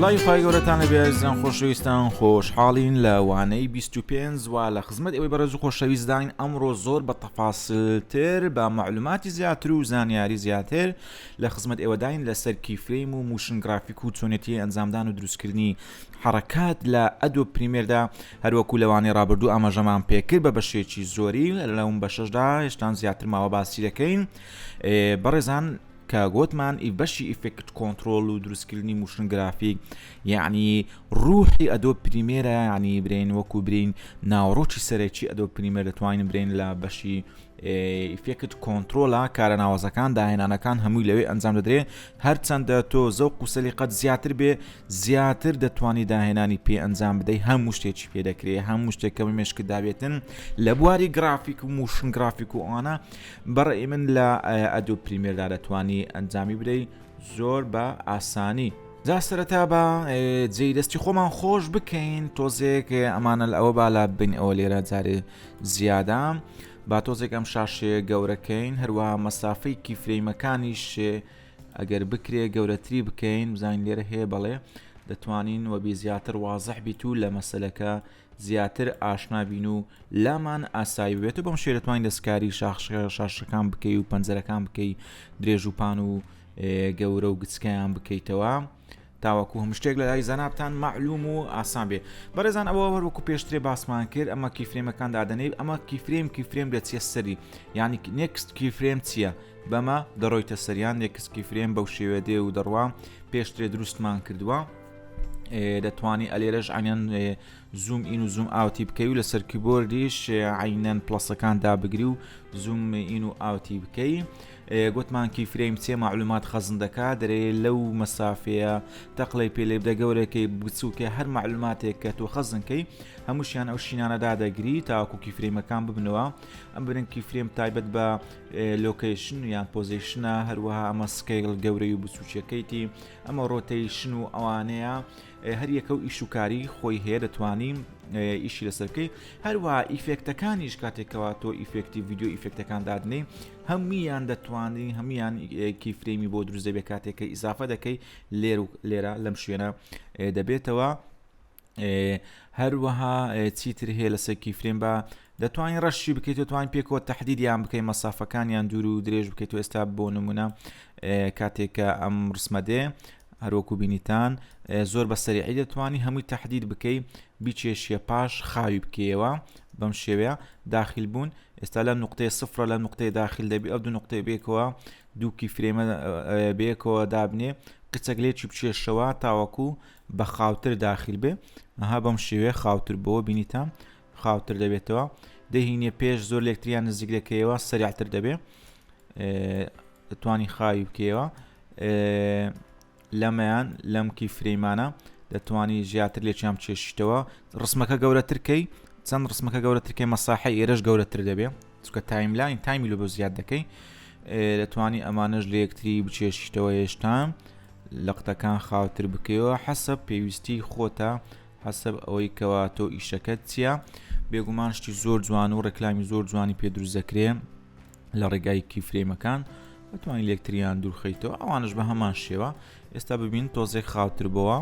سڵاوی خوای گەورەتان لەبێ ئازیزان خۆشەویستان خۆشحاڵین لە وانەی 25 وا لە خزمەت ئێوەی بەڕێز و خۆشەویستداین ئەمڕۆ زۆر بە تەفاسلتر بە معلوماتی زیاتر و زانیاری زیاتر لە خزمەت ئێوەداین لەسەر keyframe و motion graphic و چۆنێتی ئەنجامدان و دروستکردنی حەڕەکات لە Adobe Premiere دا هەروەکو لەوانەی ڕابردوو ئاماژەمان پێکرد بە بەشێکی زۆری لەم بەشەشدا هێشتان زیاتر ماوە باسی دەکەین بەڕێزان کە گۆتمان ئی بەشی effect control و دروستکردنی motion graphic یعنی ڕوحی Adobe Premiere ە یعنی برین وەکو برین ناوەڕۆکی سەرەکی Adobe Premiere دەتوانین برین لە بەشی effect control ە کارە ناوازەکان داهێنانەکان هەمووی لەوێ ئەنجام دەدرێ هەرچەندە تۆ زەوق و سەلیقەت زیاتر بێ زیاتر دەتوانی داهێنانی پێ ئەنجام بدەی هەموو شتێکی پێ دەکرێ هەموو شتێک کە مێشکت دابێتن لە بواری گرافیک و motion graphic و ئەوانە بەڕێی من لە Adobe Premiere دا دەتوانی ئەنجامی بدەی زۆر بە ئاسانی. جا سەرەتا بە جێی دەستی خۆمان خۆش بکەین تۆزێک ئەمانە لە ئەوە بالا بین ئەوە لێرە جارێ زیادە با تۆزێک ئەم شاشەیە گەورەکەین هەروە مەسافەی keyframe ەکانیش ئەگەر بکرێ گەورەتری بکەین بزانین لێرە هەیە بەڵێ دەتوانین وەبی زیاتر وازح بیت و لە مەسلەکە زیاتر ئاشنا بین و لامان ئاسایی بێت و بەم شێوە دەتوانین دەستکاری شاشەکان بکەی و پەنجەرەکان بکەی درێژ و پان و گەورە و گچکەیان بکەیتەوە تاوەکو هەموو شتێک لە لای زەنابتان معلوم و ئاسان بێ بەڕێزان ئەوە وەکو پێشترێ باسمان کرد ئەمە keyframe ەکان دادەنێ ئەمە keyframe keyframe دەچیە سەری یعنی next keyframe چییە بەمە دەڕۆیتە سەریان next keyframe بەو شێوە دێ و دەڕوا پێشترێ دروستمان کردووە دەتوانی ئەلێرەش عینەن zoom in و zoom out ی بکەی و لەسەر کیبۆردیش عینەن plus ەکان دابگری و zoom in و out ی بکەی گوتمان keyframe چێ معلومات خەزن دەکا دەرێ لەو مەسافەیە تەقلەی پێ لێ بدە گەورەکەی بچووکە هەر معلوماتێک کە تۆ خەزنکەی هەمووشیان ئەو شینانە دادەگری تاوەکو keyframe ەکان ببنەوە ئەم برن keyframe تایبەت بە location یان position ە هەروەها ئەمە scale گەورەی و بچووکیەکەیتی ئەمە rotation و ئەوانەیە هەریەکە و ئیش و کاری خۆی هەیە دەتوانی ئیشی لەسەر بکەی هەروە effect ەکانیش کاتێکەوە تۆ effect ی ڤیدیۆ effect ەکان دادنێ هەمویان دەتوانانی هەمویان keyframe ی بۆ دروست دەبێت کاتێک کە ئیزافە دەکەی لێر و لێرە لەم شوێنە دەبێتەوە هەروەها چیتر هەیە لەسەر keyframe بە دەتوانین ڕەشی بکەیت دەتوانین پێکەوە تهدیدیان بکەی مەسافەکانیان دوور و درێژ بکەیت و ئێستا بۆ نمونە کاتێک کە ئەم ڕسمە دێ هەروەکو بینیتان زۆر بە سەریعی دەتوانی هەمووی تهدید بکەی بیچێشیە پاش خاوی بکەیەوە بەم شێوەیە داخل بوون ئێستا لە نقطەیە سفرە لە نقطەیە داخل دەبی ئەو دوو نقطەیە بێکەوە دوو keyframe ە بێکەوە دابنێ قچەک لێکی بچێشەوە تاوەکو بە خاوتر داخل بێ ئەها بەم شێوەیە خاوتر بۆ بینیتان خاوتر دەبێتەوە دەهینێ پێش زۆر لێکتریان نزیک دەکەیەوە سەریعتر دەبێ دەتوانی خاوی بکەیەوە لەمەیان لەم keyframe انە دەتوانی زیاتر لێکیان بچێشیتەوە ڕسمەکە گەورەترکەی چەند ڕسمەکە گەورەترکەی مەساحی ئێرەش گەورەتر دەبێ چکە timeline time ی لە بۆ زیاد دەکەی دەتوانی ئەمانەش لە یەکتری بچێشیتەوە هێشتا لەقتەکان خاوتر بکەیەوە حەسەب پێویستی خۆتە حەسەب ئەوەی کەوا تۆ ئیشەکەت چییە بێگومان شتی زۆر جوان و ڕێکلامی زۆر جوانی پێ دروست دەکرێ لە ڕێگای keyframe ەکان بتوانین لێکتریان دوورخەیتەوە ئەوانش بە هەمان شێوە ئێستا ببین تۆزێک خاوتر بۆوە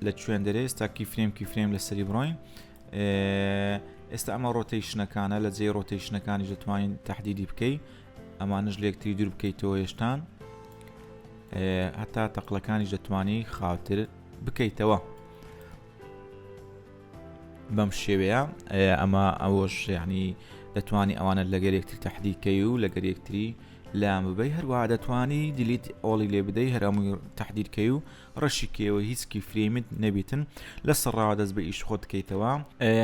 لە کوێن دەرێ ئێستا keyframe keyframe لەسەری بڕۆین ئێستا ئەمە rotation ەکانە لە جێی rotation ەکانی دەتوانین تهدیدی بکەی ئەمانش لێکتری دوور بکەیتەوە هێشتان هەتا تەقلەکانیش دەتوانی خاوتر بکەیتەوە بەم شێوەیە ئەمە ئەوەش یعنی دەتوانی ئەوانە لەگەر یەکتری تهدیدکەی و لەگەر یەکتری لام ببەی هەروە دەتوانی delete all ی لێ بدەی هەرمووی تهدیدکەی و ڕەشی کەیەوە هیچ keyframe ت نەبیتن لە سەرڕاوە دەست بە ئیش خۆت کەیتەوە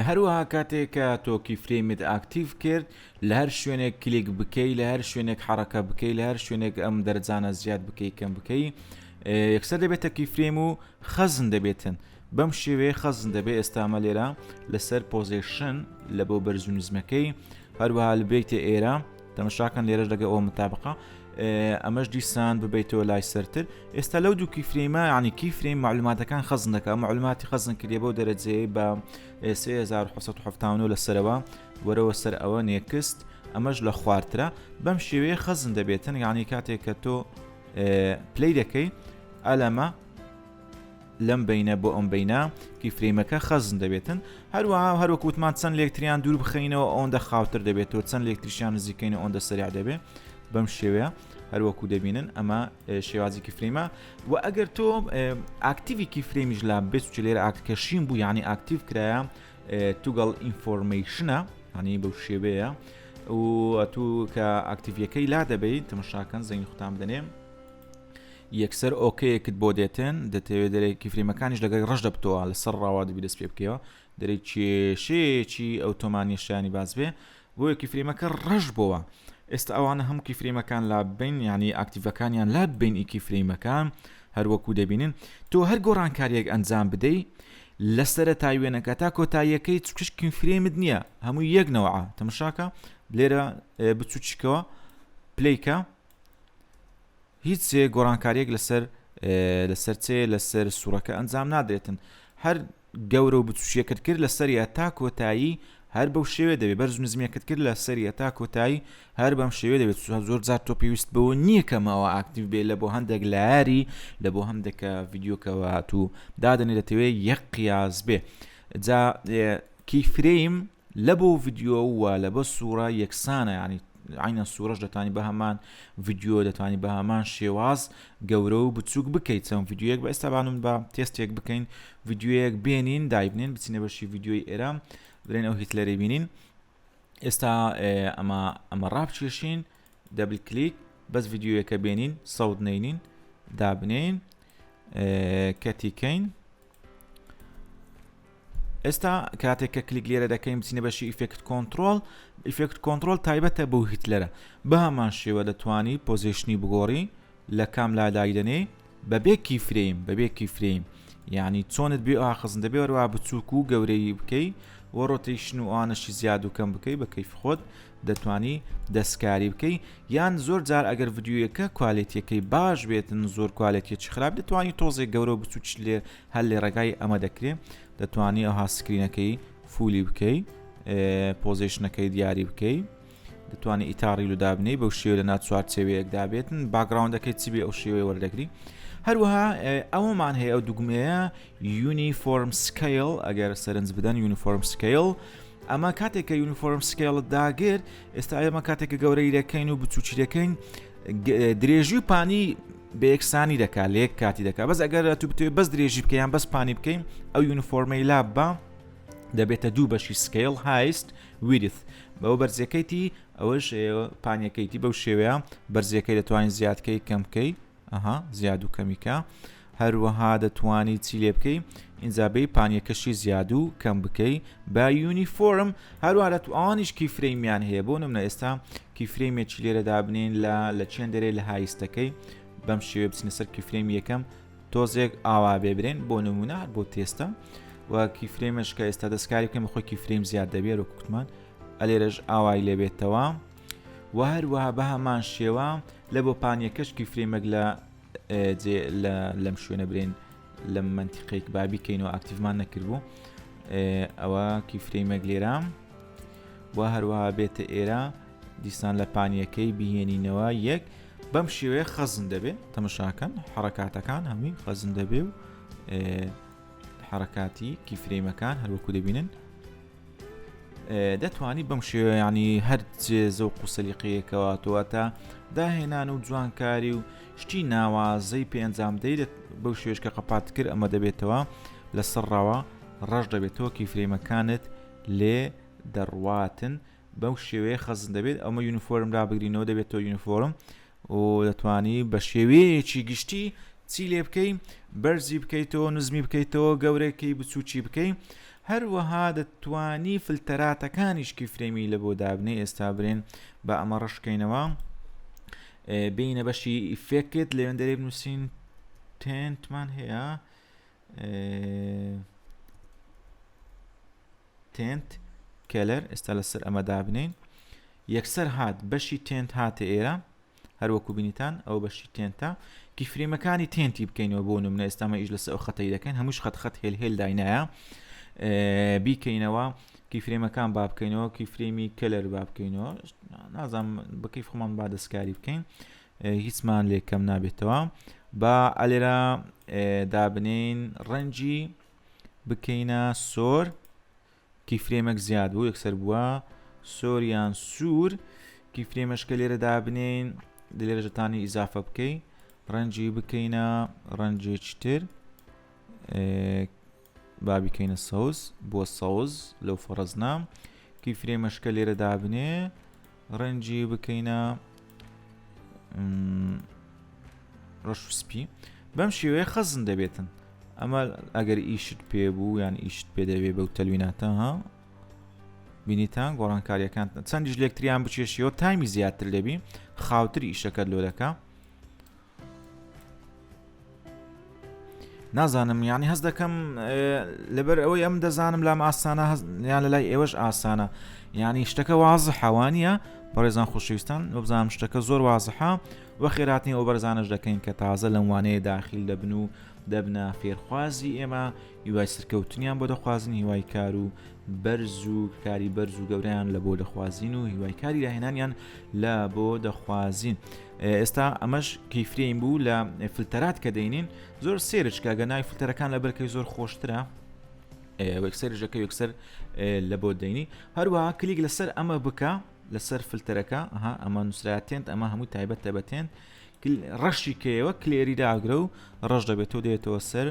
هەروەها کاتێک کە تۆ keyframe ت active کرد لە هەر شوێنێک کلیک بکەی لە هەر شوێنێک حرەکە بکەی لە هەر شوێنێک ئەم دەرجانە زیاد بکەی کەم بکەی یەکسەر دەبێتە keyframe و خەزن دەبێتن بەم شێوەیە خەزن دەبێت ئێستامە لێرە لەسەر position لە بۆ بەرز و نزمەکەی هەروەها لبیتە ئێرە تەمەشاکەن لێرەش لەگە ئەو متابقە ئەمەش دیسان ببیتەوە لای سەرتر ئێستا لەو دوو keyframe ە ینی keyframe معلوماتەکان خەزن دەکە معلوماتی خەزن کردێ بەو دەرەجەیە بە 1970 لە سەرەوە وەرەوە سەر ئەوە next ئەمەش لە خوارترە بەم شێوەیە خەزن دەبێتن یعنی کاتێک کە تۆ play دەکەی. ئەلەمە لەم بینە بۆ ئەم بینە key frame ەکە خەزن دەبێتن. هەروەها هەروەک وتمان چەند لێکتریان دوور بخەینەوە ئەوەندە خاوتر دەبێتەوە، چەند لێکتریشیان نزیکەینە ئەوەندە سەریع دەبێت. بەم شێوەیە هەروەکو دەبینن ئەمە شێوازی key frame ە. و ئەگەر تۆ active ی key frame یش لا بێت چ لێرە ئاکتکەشین بوو یعنی active کرایە toggle information ە هەنی بەو شێوەیە و تو کە active ەکەی لا دەبیت تەمەشاکەن زەنگی خوتان بدەنێ یەکسەر okay یەکت بۆ دێتن دەتەوێت دەرێ key frame ەکانیش لەگەڵ ڕەش دەبتەوە لەسەر ڕاوا دەبی دەست پێ بکەوە دەرێ کێشەیەکی ئەو تۆمانیە شایانی باز بێ بۆیە key frame ەکە ڕەش بۆوە ئێستا ئەوانە هەموو key frame ەکان لا بین یعنی active ەکانیان لا بین ئی key frame ەکان هەروەکو دەبینن تۆ هەر گۆڕانکاریەک ئەنجام بدەی لە سەرەتای وێنەکە تا کۆتاییەکەی چکش key frame ت نییە هەموو یەک نەوەعە تەمەشاکە لێرە بچوچکەوە play کە هیچ گۆڕانکاریەک لەسەر لەسەر چێ لەسەر سوورەکە ئەنجام نادرێتن. هەر گەورە و بچووکیەکەت کرد لەسەریە تا کۆتایی هەر بەو شێوێ دەبێت، بەرز و نزمیەکەت کرد لەسەریە تا کۆتایی هەر بەم شێوێ دەبێت. زۆر جار تۆ پێویست بەوە نییە کەمەوە active بێ لە بۆ هەندێک لایاری لە بۆ هەندێکە ڤیددیوکەوە هاتوو دادەنێ دەتەوێت یەک قیاس بێ. جا key frame لە بۆ ڤیدیۆ و لە بۆ سوڕە یەکسانە یانی عینەن سوڕەش دەتوانی بە هەمان ڤیدیۆ دەتوانی بە هەمان شێواز گەورە و بچووک بکەیت چەند ڤیدیۆیەک بە ئێستا بانون بە تێستێک بکەین ڤیدیۆیەک بێنین دایبنین بچینە بەشی ڤیدیۆی ئێرە برێن ئەو هیتلەری بینین ئێستا ئەمە ئەمە ڕابچێشین double click بەس ڤیدیۆیەکە بێنین سەوت نینین دابنین cut ی کەین ئێستا کاتێک کە کلیک لێرە دەکەین بچینە بەشی effect control. Effect control تایبەتە بۆ هیتلەرە. بە هەمان شێوە دەتوانی position ی بگۆڕی لە کام لا دایدەنێی بەبێ key frame، بەبێ key frame یعنی چۆنت بێ ئاخزن دەبێ وەروە بچووک و گەورەی بکەی و rotation و ئەوانەشی زیاد و کەم بکەی بە کەیف خۆت دەتوانی دەستکاری بکەی. یان زۆر جار ئەگەر ڤیدیۆیەکە quality ەکەی باش بێتن زۆر quality ەکی خراپ دەتوانی تۆزێک گەورە و بچووک لێ هەر لێ ڕێگای ئەمە دەکرێ دەتوانی ئەوها screen ەکەی full ی بکەی position ەکەی دیاری بکەی دەتوانی ئیتاڕی لو دابنەی بەو شێوە لە ناچوارچێوەیەک دابێتن background ەکەی چی بێ ئەو شێوەیە وەردەگری. هەروەها ئەوەمان هەیە ئەو دوگمەیە uniform scale ئەگەر سەرنج بدەن uniform scale ئەمە کاتێک کە uniform scale ت داگرت ئێستا ئێمە کاتێک کە گەورەی دەکەین و بچوکی دەکەین درێژی و پانی بە یەکسانی دەکات لە یەک کاتی دەکات. بەس ئەگەر تو بتوێ بەس درێژی بکەیان بەس پانی بکەین ئەو uniform ەی لا بە دەبێتە دوو بەشی scale height width بەوە بەرزیەکەیتی ئەوەش پانیەکەیتی بەو شێوەیە بەرزیەکەی دەتوانین زیادکەی کەم بکەی ئەها زیاد و کەمیکە. هەروەها دەتوانی چی لێ بکەی ئینجا بێی پانیەکەشی زیاد و کەم بکەی بە uniform. هەروە لە توانیش key frame یان هەیە بۆ نمونە ئێستا key frame ێکی لێرە دابنین لە لە چێن دەرێ لە height ەکەی بەم شێوە بچینە سەر key frame یەکەم تۆزێک ئاوا بێ برێن بۆ نمونە هەر بۆ تێستە و key frame ش کە ئێستا دەستکاری بکەم خۆی key frame زیاد دەبێت وەکو کوتمان ئەلێرەش ئاوای لێبێتەوە و هەروەها بە هەمان شێوە لە بۆ پانیەکەش key frame ێک لە جێ لە لەم شوێنە برێن لەم منتیقێک بابی کەینەوە active مان نەکردبوو ئەوە key frame ێک لێرە و هەروەها بێتە ئێرە دیسان لە پانیەکەی بهێنینەوە یەک بەم شێوەیە خەزن دەبێ تەمەشاکەن حرەکاتەکان هەمووی خەزن دەبێ و حرەکاتی key frame ەکان هەروەکو دەبینن دەتوانی بەم شێوە ینی هەر زەوق و سەلیقەیەکەوە تۆواتە داهێنان و جوانکاری و شتی ناوازەی پێ ئەنجام دەیت بەو شێوەش کە قەپات کرد ئەمە دەبێتەوە لەسەر ڕاوە ڕەش دەبێتەوە key frame ەکانت لێ دەڕواتن بەو شێوەیە خەزن دەبێت. ئەمە uniform دابگرینەوە دەبێتەوە uniform و دەتوانی بە شێوەیەکی گشتی چی لێ بکەی بەرزی بکەیتەوە نزمی بکەیتەوە گەورەکەی بچوکی بکەی. هەروەها دەتوانی فلتەراتەکانیش key frame ی لە بۆ دابنێ. ئێستا برێن بە ئەمە ڕەشکەینەوە بینە بەشی effect لەوێندەرێ بنووسین tint مان هەیە tint color ئێستا لەسەر ئەمە دابنین یەکسەر هات بەشی tint هاتە ئێرە هەروەکو بینیتان ئەو بەشی tint ە key frame ەکانی tint ی بکەینەوە بۆ نمونە ئێستا مە ئیش لەسەر ئەو خەتەی دەکەین هەمووش خەت خەت هێل هێل داینایە بیکەینەوە key frame ەکان با بکەینەوە key frame ی color با بکەینەوە نازانم بەکەی خۆمان با دەستکاری بکەین هیچمان لێ کەم نابێتەوە. با ئەلێرە دابنین ڕەنگی بکەینە سۆر key frame ێک زیاد بوو یەکسەر بووە سۆریان سوور key frame ەش کە لێرە دابنین لێرەژەتانی ئیزافە بکەی ڕەنگی بکەینە ڕەنگێکی تر با بیکەینە سەوز بۆ سەوز لەو فەڕزنا key frame ەش کە لێرە دابنێ ڕەنگی بکەینە ڕەش و سپی بەم شێوەیە خەزن دەبێتن ئەمە ئەگەر ئیشت پێ بوو یان ئیشت پێ دەبێ بەو تەلویناتە ها بینیتان گۆڕانکاریەکان چەندیش لێکتریان بچێشیەوە تایمی زیاتر لێبی خاوتر ئیشەکەت لۆ دەکا نازانم یعنی هەست دەکەم لەبەر ئەوەی ئەم دەزانم لام ئاسانە یان لە لای ئێوەش ئاسانە یعنی شتەکە وازە حەوانە بەڕێزان خۆشەویستان وەبزانم شتەکە زۆر وازحە و خێراتنی ئەو بەرزانش دەکەین کە تازە لەم وانەیە داخیل دەبن و دەبنە فێرخوازی ئێمە هیوای سەرکەوتنیان بۆ دەخوازن هیوای کار و بەرز و کاری بەرز و گەورەیان لە بۆ دەخوازین و هیوای کاری داهێنانیان لە بۆ دەخوازین ئێستا ئەمەش keyframe بوو لە فلتەرات کە دەینین زۆر search کە گە ناوی فلتەرەکان لە بەرکەی زۆر خۆشترە وەکسەرژەکە یەکسەر لە بۆ دەینی هەروەها کلیک لەسەر ئەمە بکە لەسەر فلتەرەکە ئەها ئەمە نووسرا tint ئەمە هەموو تایبەتە بە tint ڕەشی کەیەوە clear ی داگرە و ڕەش دەبێتەوە دێتەوە سەر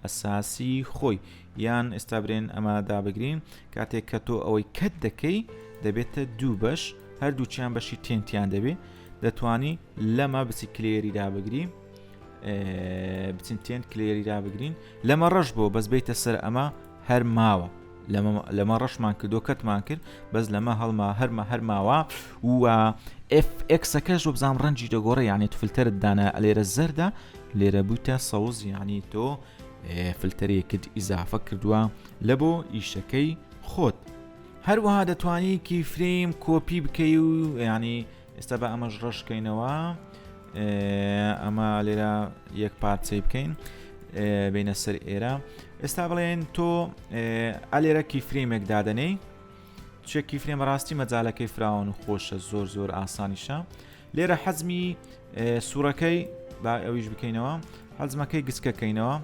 ئەساسی خۆی یان ئێستا برێن ئەمە دابگرین کاتێک کە تۆ ئەوەی cut دەکەی دەبێتە دوو بەش هەردووچیان بەشی tint یان دەبێ دەتوانی لەمە بچی clear ی دابگری بچین tint clear ی دابگرین لەمە ڕەش بۆ بەس بیتە سەر ئەمە هەر ماوە لەمە ڕەشمان کردو cut مان کرد بەس لەمە هەڵما هەرمە هەرماوە و FX ەکەش وبزانام ڕەنجی دەگۆڕێ یعنی فلتەرت دانا لێرە زەردە لێرە بوویتە سەوز یعنی تۆ فلتەرێکت ئیزافە کردووە لە بۆ ئیشەکەی خۆت هەروەها دەتوانی keyframe کۆپی بکەی و ینی ئێستا بە ئەمەش ڕەشکەینەوە ئەمە لێرە یەک پارچەی بکەین بینە سەر ئێرە ئێستا بڵێن تۆ ئەلێرە keyframe ێک دادەنێی چێ keyframe ڕاستی مەجالەکەی فراوان و خۆشە زۆر زۆر ئاسانیشە لێرە حەزمی سوورەکەی با ئەویش بکەینەوە حەزمەکەی گچکەکەینەوە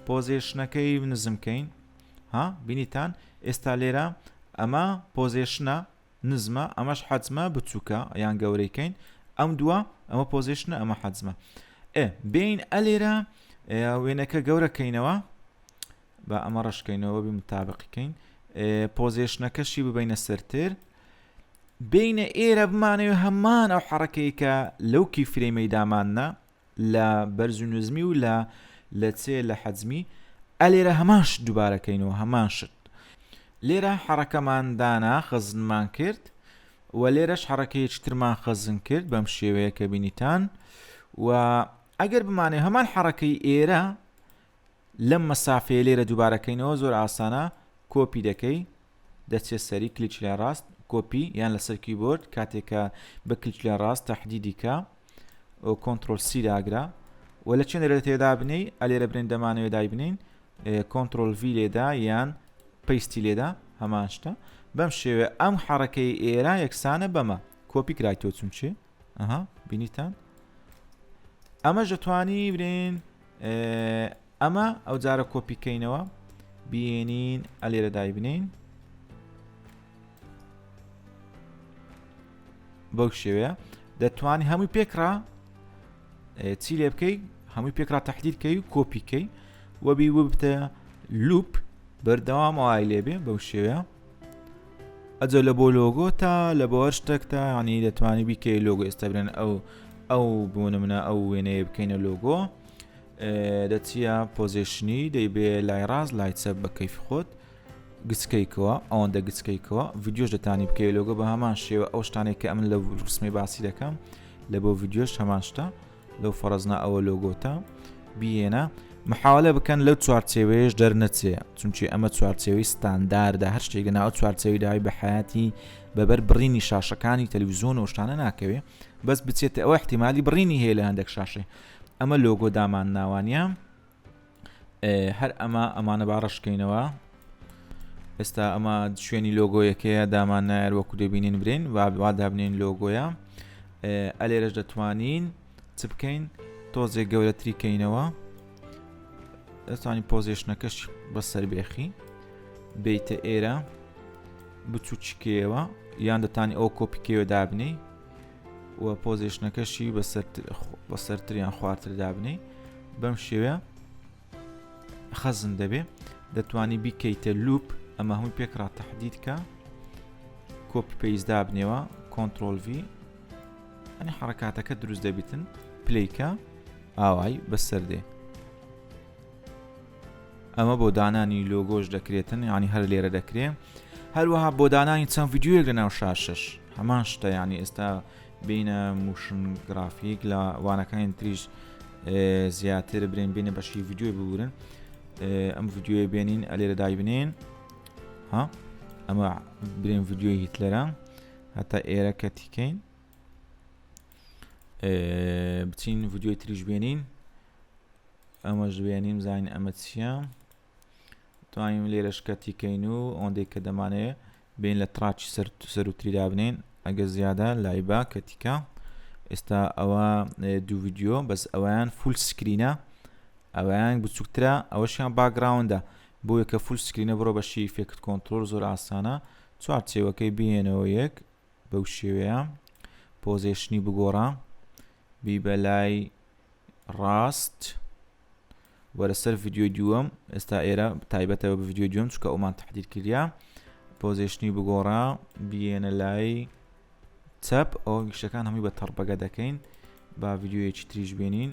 position ەکەی نزمکەین ها بینیتان ئێستا لێرە ئەمە position ە نزمە ئەمەش حەجمە بچووکە یان گەورەی کەین ئەم دووە ئەمە position ە ئەمە حەجمە ئێ بین ئەلێرە وێنەکە گەورە کەینەوە بە ئەمە ڕەشکەینەوە بی متابقیکەین position ەکەشی ببینە سەرتر بینە ئێرە بمانەوە هەمان ئەو حڕەکەی کە لەو keyframe ەی داماننا لە بەرز و نزمی و لە لە چێ لە حەجمی ئەلێرە هەمان شت دووبارەکەینەوە هەمان شت لێرە حەڕەکەمان دانا خەزنمان کرد و لێرەش حەڕەکەیەکی ترمان خەزن کرد بەم شێوەیە کە بینیتان و ئەگەر بمانێ هەمان حەڕەکەی ئێرە لەم مەسافەیە لێرە دووبارەکەینەوە زۆر ئاسانە کۆپی دەکەی دەچێت سەری کلیک لای ڕاست کۆپی یان لەسەر کیبۆرد کاتێک کە بە کلیک لای ڕاست تەحدیدی کە و control C داگرە و لە چێن لێرە تێدا بنەی ئەلێرە برێن دەمانەوێ دای بنین control V لێدا یان paste ی لێدا هەمان شتە بەم شێوێ ئەم حەڕەکەی ئێرە یەکسانە بەمە کۆپی کرایتەوە چونچێ ئەها بینیتان ئەمە دەتوانی برێن ئەمە ئەو جارە کۆپی کەینەوە بینین ئەلێرە دایبنین بەو شێوەیە دەتوانی هەمووی پێکرا چی لێ بکەی هەمووی پێکرا تهدید کەی و کۆپی کەی وەبی وبتە loop بەردەوام ئەوای لێبێ بەو شێوەیە ئەجە لە بۆ لۆگۆ تا لە بۆ هەر شتێک تا ینی دەتوانی بیکەی لۆگۆ ئێستا برێن ئەو ئەو بۆ نمونە ئەو وێنەیە بکەینە لۆگۆ دەچیە position ی دەیبێ لای ڕاست لای چەپ بە کەیفی خۆت گچکەیکەوە ئەوەندە گچکەیکەوە ڤیددیۆش دەتانی بکەی لۆگۆ بە هەمان شێوە ئەو شتانێک کە ئەمن لە ڕسمی باسی دەکەم لە بۆ ڤیددیۆش هەمان شتە لەو فەرزنا ئەوە لۆگۆتە بیێنە محاولە بکەن لەو چوارچێوەیەش دەرنەچێ چونکی ئەمە چوارچێوەی ستانداردە هەر شتێک لە ناو چوارچێوی داوی بە حیاتی بەبەر بڕینی شاشەکانی تەلویزیۆن و شتانە ناکەوێ بەس بچێتە ئەوە احتیممالی بڕینی هەیە لە هەندێک شاشەی ئەمە لۆگۆ دامان ناوانە هەر ئەمە ئەمانە با ڕەشکەینەوە ئێستا ئەمە شوێنی لۆگۆیەکەیە دامان نایەر وەکو دەبینین برین وا دابنین لۆگۆیە ئەلێرەش دەتوانین چ بکەین؟ تۆزێک گەورەتری کەینەوە دەتوانانی position ەکەش بەسەر بێخی بیتە ئێرە بچوچکەوە یان دەتانی ئەو کۆپیکەوە دابنی و position ەکەشی بەسەرتریان خوارتر دابنی بەم شێوەیە خەزن دەبێ دەتوانی بیکەیتە loop ئەمە هەمووی پێکڕا تهدید کە copy paste دابنێەوە control V ئەنی حڕکاتەکە دروست دەبیتن play کە ئاوای بەسەر دێ ئەمە بۆ دانانی لۆگۆش دەکرێتن ینی هەر لێرە دەکرێ هەروەها بۆ دانانی چەند ڤیددیوەک لە ناو شاشش هەمان شتە ینی ئێستا بینە motion graphic لە وانەکانی تریش زیاتر برێن بینە بەشی ڤیددیوی بگورن ئەم ڤیددیوی بێنین ئەلێرە دایبنین ها ئەمە برێن ڤیددیوی هیتلەرە هەتا ئێرە کە تیکەین بچین ڤیددیوی تریش بێنین ئەمەش بێنین زانین ئەمە چییە توانیم لێرەش cut ی کەین و ئەوەندەی کە دەمانەوێ بین لە track ی سەر سەروتری دابنین ئەگە زیادە لای با cut یکە ئێستا ئەوە دوو ڤیددیو بەس ئەویان full screen ە ئەویان بچووکترە ئەوەشیان background ە بۆیە کە full screen ە بڕۆ بەشی effect control زۆر ئاسانە چوارچێوەکەی بهێنەوە یەک بەو شێوەیە position ی بگۆڕە بیبە لای ڕاست وەرە سەر ڤیدیۆی دووەم ئێستا ئێرە تایبەتە بە ڤیدیۆی دووەم چونکە ئەومان تحدید کردیا position ی بگۆڕە بیێنە لای چەپ ئەو گشتەکان هەمووی بە تەڕبەگە دەکەین با ڤیدیۆیەکی تریش بێنین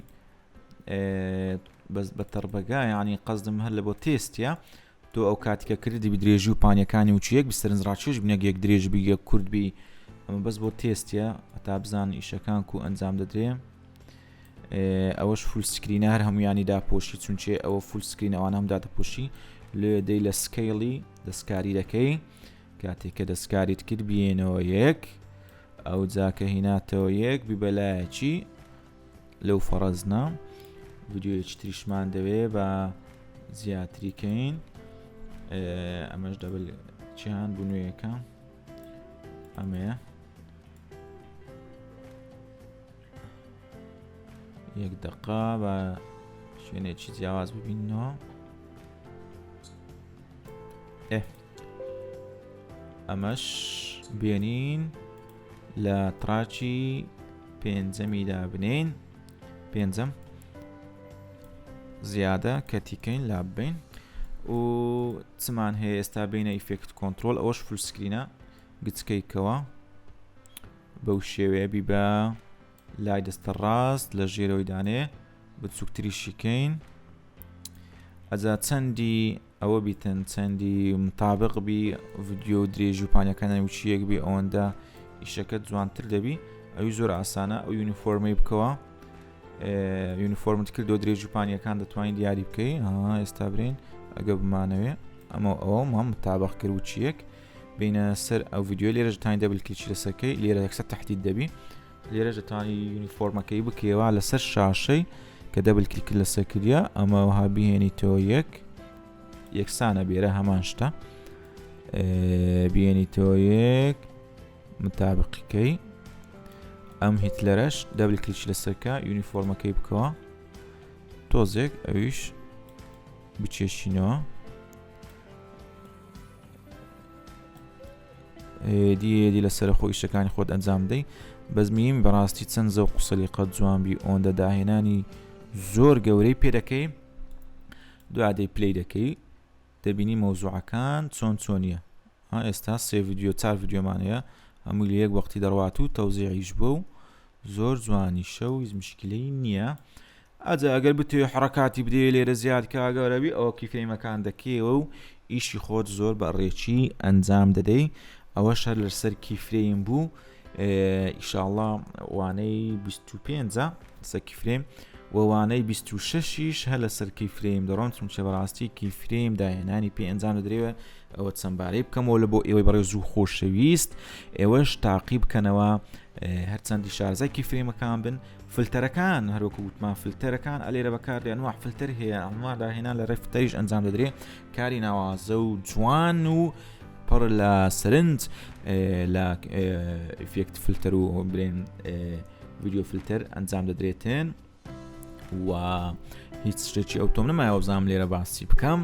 بەس بە تەڕبەگە یعنی قەزدم هەر لە بۆ تێستە تۆ ئەو کاتیکە کردی بی درێژی و پانیەکانی و چیەک بسەرنج ڕاکێش بنێک یەک درێژ بی یەک کورت بی ئەمە بەس بۆ تێستە هەتا بزان ئیشەکان کو ئەنجام دەدرێ ئەوەش full screen ە هەر هەمویانی داپۆشی چونچێ ئەوە full screen ئەوان هەم دادەپۆشی لێ دەی لە scale ی دەستکاری دەکەی کاتێک کە دەستکاریت کرد بینەوە یەک ئەو جاکە هیناتەوە یەک بیبەلایەکی لەو فەڕەزنە ڤیدیۆیەکی تریشمان دەوێ بە زیاتری کەین ئەمەش دەبل چیان بوو نوێیەکە ئەمەیە یەک دقا بە شوێنێکی جیاواز ببینەوە ئێ ئەمەش بێنین لە track ی پێنجەمی دابنین پێنجەم زیادە cut یکەین لاببین و چمان هەیە ئێستا بینە effect control ئەوەش full screen ە گچکەیکەوە بەو شێوەیە بی بە لای دەستە ڕاست لە ژێرەوەی دانێ بچووکتریشیکەین ئەجا چەندی ئەوە بیتن چەندی متابق بی ڤیدیۆ درێژی و پانیەکانیان وچیەک بی ئەوەندە ئیشەکە جوانتر دەبی ئەوی زۆر ئاسانە ئەو uniform ەی بکەوە uniform ت کردو درێژ و پانیەکان دەتوانین دیاری بکەی ئێستا برین ئەگە بمانەوێ ئەمە ئەوە مام متابق کرد وچیەک بینە سەر ئەو ڤیددیو لێرە تانی double click ی لەسەرکەی لێرە یەکسەر تهدید دەبی لێرەش دەتوانی uniform ەکەی بکەیەوە لەسەر شاشەی کە double click لەسەر کردە ئەمە وها بهێنیتەوە یەک یەکسانە بێرە هەمان شتە بێنیتەوە یەک متابقیکەی ئەم هیتلەرەش double click لەسەرکە uniform ەکەی بکەوە تۆزێک ئەویش بچێشینەوە هێدی هێدی لەسەر خۆ ئیشەکانی خۆت ئەنجام بدەی بەس میم بەڕاستی چەند زەوق و سەلیقەت جوان بی ئەوەندە داهێنانی زۆر گەورەی پێ دەکەی دوادەی play دەکەی دەبینی مەوزوعەکان چۆن چۆنیە ها ئێستا سێ ڤیدیۆ چار ڤیدیۆمان هەیە هەمووی لە یەک وەختی دەڕوات و تەوزیعیش بووە و زۆر جوانیشە و هیچ مشکلەی نییە ئەجا ئەگەر بتەوێ حڕەکاتی بدەیە لێرە زیاد کا گەورەبی ئەوە keyframe ەکان دەکەیەوە و ئیشی خۆت زۆر بە ڕێکی ئەنجام دەدەی ئەوەش هەر لەسەر keyframe بوو ئیشاڵا وانەی 25 سەر keyframe و وانەی 26یش هەر لەسەر keyframe دەڕۆن چونچە بەڕاستی keyframe داهێنانی پێ ئەنجام دەدرێوە ئەوە چەندبارەی بکەمەوە لە بۆ ئێوەی بەڕێز و خۆشەویست ئێوەش تاقی بکەنەوە هەرچەندی شارزای keyframe ەکان بن فلتەرەکان هەروەکو وتمان فلتەرەکان ئەلێرە بەکاردێن وە فلتەر هەیە ئەمە داهێنان لە ڕێ فلتەریش ئەنجام دەدرێ کاری ناوازە و جوان و پڕ لە سەرنج لە effect filter و برێن video filter ئەنجام دەدرێتن. و هیچ شتێکی ئەو تۆم نەمایەوە بزانم لێرە باسی بکەم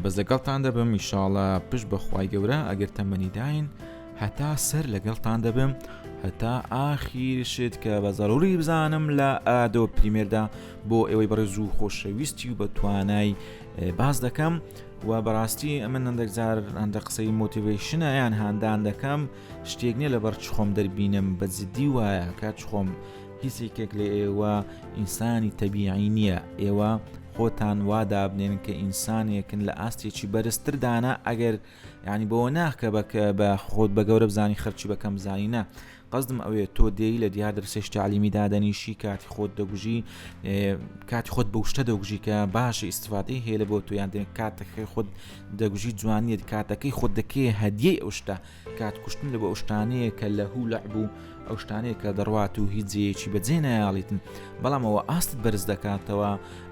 بەس لەگەڵتان دەبم ئیشاڵە پشت بەخوای گەورە ئەگەر تەمەنی داین هەتا سەر لەگەڵتان دەبم هەتا ئاخیر شت کە بە زەڕوری بزانم لە ئادۆ پریمێردا بۆ ئێوەی بەڕێز و خۆشەویستی و بە توانای باس دەکەم و بەڕاستی ئەمن هەندێک جار هەندە قسەی motivation ە یان هاندان دەکەم شتێک نییە لەبەر خۆم دەربینم بە جدی وایە کات خۆم هیچ یەکێک لە ئێوە ئینسانی تەبیعی نییە ئێوە خۆتان وا دابنێن کە ئینسانێکن لە ئاستێکی بەرزتردانە ئەگەر ینی بەوە ناکە بە بە خۆت بە گەورە بزانی خەرچی بەکەم بزانی نا قەزدم ئەوێ تۆ دێی لە دیار دەرسێش تعلیمی دادەنیشی کاتی خۆت دەگوژی کاتی خۆت بەو شتە دەگوژی کە باشە ئیسفادەی هەیە لە بۆ تۆ یان دێن کاتەکەی خۆت دەگوژی جوانیت کاتەکەی خۆت دەکەی هەدیەی ئەو شتە کات کوشتن لە بۆ ئەو شتانەیە کە لە هو لەعب و ئەو شتانەیە کە دەڕوات و هیچ جێیەکی بەجێ نایاڵیتن بەڵام ئەوە ئاستت بەرز دەکاتەوە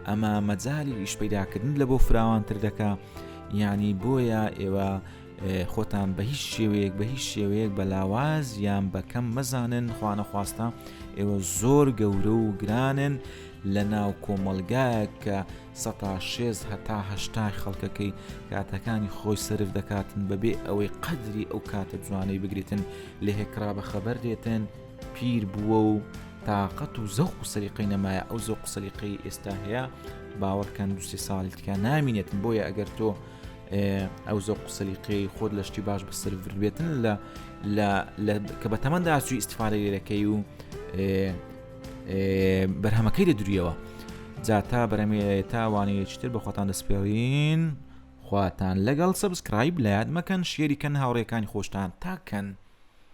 ئەمە مەجای ئیش پەیداکردن لە بۆ فراوانتر دەکا یعنی بۆیە ئێوە خۆتان بە هیچ شێوەیەک بە هیچ شێوەیەک بە لاواز یان بە کەم مەزانن خوانەخواستە ئێوە زۆر گەورە و گرانن لە ناو کۆمەلگایەک کە سەتا شێست هەتا هەشتای خەڵکەکەی کاتەکانی خۆی سەرف دەکاتن بەبێ ئەوەی قەدری ئەو کاتە جوانەی بگریتن لە هێکرا بە خەبەر دێتن پیر بووە و تاقەت و زەوق و سەلیقەی نەمایە ئەو زەوق و سەلیقەی ئێستا هەیە باوەڕکەن دوسێ ساڵی تکە نامینێتن بۆیە ئەگەر تۆ ئەو زەوق و سەلیقەی خۆت لە شتی باش بەسەر بێتن لە لە کە بە تەمەندا چوی ئیسیفادە لێ دەکەی و بەرهەمەکەی دەدوریەوە جا تا بەرەمێ تا وانەیەکی تر بە خۆتان دەسپێرین خواتان لەگەڵ subscribe لە یاد مەکەن share ی کەن هاوڕێکانی خۆشتان تاکەن.